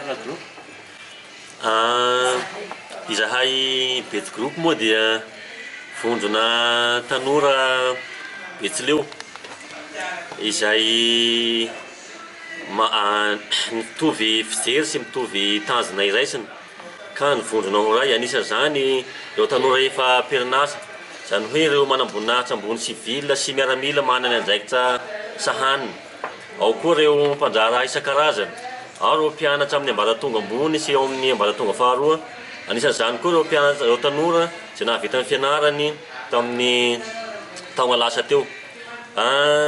Perle Group? Izahay Betsi Group moa dia vondrona tanora betsileo izay mitovy fijery sy mitovy tanjona iraisana ka ny vondrona ho iray. Anisan'izany ireo tanora efa am-perinasa, izany hoe ireo manamboninahitra ambony sivila sy miaramila manana ny andraikitra sahaniny. Ao koa ireo mpandraharaha isan-karazany, ao ireo mpianatra amin'ny ambaratonga ambony sy ao amin'ny ambaratonga faharoa. Anisan'izany koa ireo mpianatra, ireo tanora izay nahavita ny fianarany tamin'ny taona lasa teo.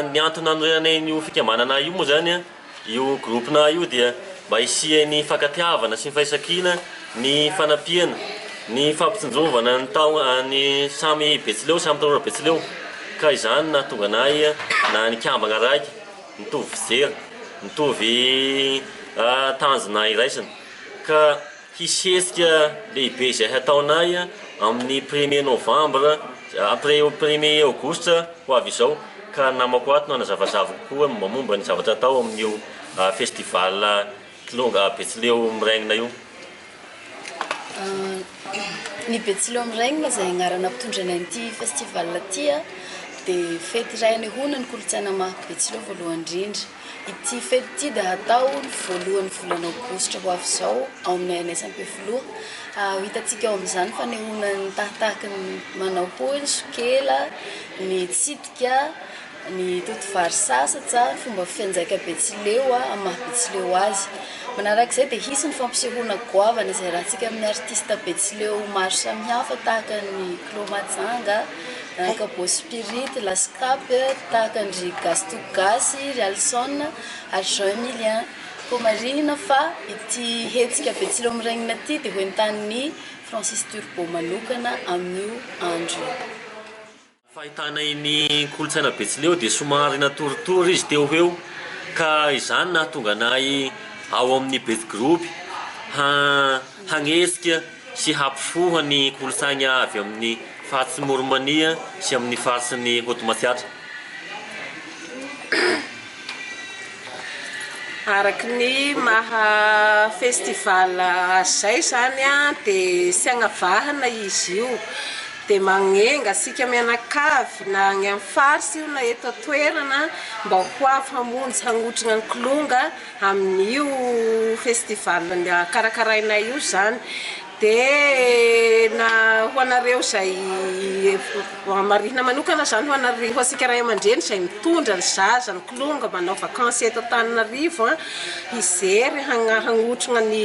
Ny antony nanorenanay an'io fikambanana io moa izany, io groupe-na io dia mba hisian'ny fankatiavana sy ny firaisankina, ny fanampiana, ny fampitsinjovana ny tao ny samy betsileo, samy tanora betsileo. Ka izany no nahatonga anay na nikambana araiky, mitovy fijery, mitovy tanjona iraisana. Ka hisy hetsika lehibe izay hataonay amin'ny premier novembre, après premier aogositra ho avy izao. Ka ny namako ato no hanazavazava kokoa mombamomba ny zavatra atao amin'io festival Kilonga Betsileo Miraingina io. Ny Betsileo Miraingina izay anarana nampitondraina an'ity festival ity dia fety iray anehoana ny kolontsaina maha Betsileo voalohany indrindra. Ity fety ity dia hatao ny voalohan'ny volana aogositra ho avy izao ao amin'ny ANS Ampefiloha. Ho hitantsika ao amin'izany fanehoana ny tahatahaky ny manao hoy, ny sokela, ny tsidika, ny toto vary sasatsa, ny fomba fianjaika betsileo amin'ny maha betsileo azy. Manarak'izay dia hisy ny fampisehoana goavana izay iarahantsika amin'ny artista betsileo maro samihafa tahaka ny Clos Mahajanga, Kabo Spirit, Lascap, tahaka an-dry Gasy to Gasy, ry Alson ary Jean Emilien. Koa marihina fa ity hetsika Betsileo Miraingina ity dia ho entanin'i Francis Turbo manokana amin'io andro io. Fahitanay ny kolontsaina betsileo dia somary natoritory izy teo ho eo ka izany nahatonga anay ao amin'ny Betsy Group hagnetsika sy hampifoha ny kolontsaigna avy amin'ny faritry Moromania sy amin'ny faritry ny Haute Matsiatra. Araka ny maha festival azy izay izany dia tsy agnavahana izy io, dia magnenga antsika mianakavy na agny amin'ny faritra io na eto an-toerana mba ho avy hamonjy hagnotrona ny kilonga amin'io festival karakarainay io izany. Dia na ho anareo izay marihina manokana izany ho anareo ho antsika ray aman-dreny izay mitondra ny zaza ny kilonga manao vakansy eto Antananarivo an, hijery hagnotrona ny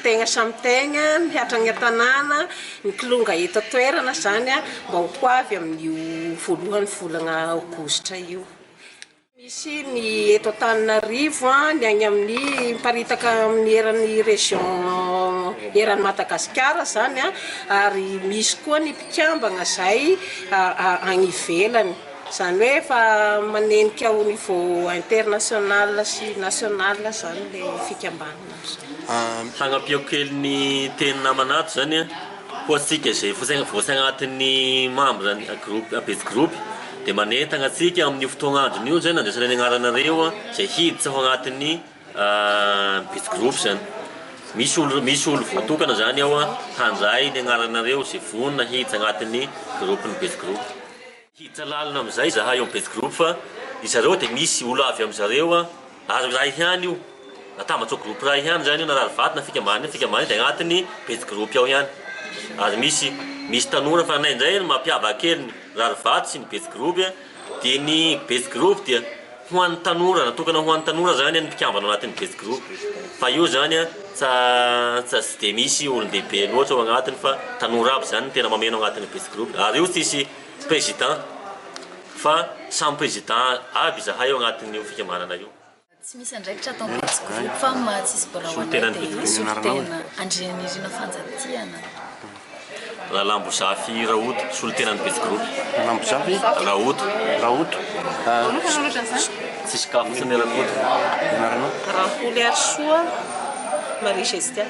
tegna samy tegna mihatra ny an-tanàna ny kilonga eto an-toerana izany an, mba ho avy amin'io voalohan'ny volana aogositra io. Misy ny eto Antananarivo, ny any amin'ny miparitaka amin'ny eran'ny région eran'i Madagasikara izany ary misy koa ny mpikambana izay any ivelany. Izany hoe efa manenika au niveau international sy national izany ilay fikambanana amin'izao. Hagnampiako kely ny teny namana ato zany an, ho antsika izay voasaina agnatin'ny membre ny groupe Abetsy groupe dia manentagna antsika amin'io fotoagna androny io zay nandraisana ny agnaranareo izay hiditra ao agnatin'ny Betsy groupe zany. Misy olo misy olo voatokana zany ao handray ny agnaranareo izay vonona hiditra agnatin'ny groupe ny Betsy groupe. Hiditra lalina amin'izay izahay ao amin'ny Betsy Group fa ry zareo dia misy olo avy amin-dry zareo ary iray ihany io, natambatra ho groupe iray ihany izany io na rarivato na fikambanana io fikambanana io dia agnatin'ny Betsy Group ao ihany ary misy misy tanora fa anay indray ny mampiavaka kely ny rarivato sy ny Betsy Group dia ny Betsy Group dia ho an'ny tanora, natokana ho an'ny tanora izany ny mpikambana ao anatin'ny Betsy Group fa io izany tsa tsa tsy dia misy olon-dehibe loatra ao agnatiny fa tanora aby izany no tena mameno ao anatin'ny Betsy Group ary io tsisy Président fa samy président aby izahay ao anatin'io fikambanana io. Tsy misy andraikitra ato amin'ny Betsy Group fa ny maha tsisy birao anay dia solontena Andrianirina Fanjatiana. Ralambozafy Rahoto, solontenan'ny Betsy Group. Ralambozafy Rahoto. Rahoto. Tsisy kafo tsy ny Rakoto. Raholiarisoa Marie Gestia.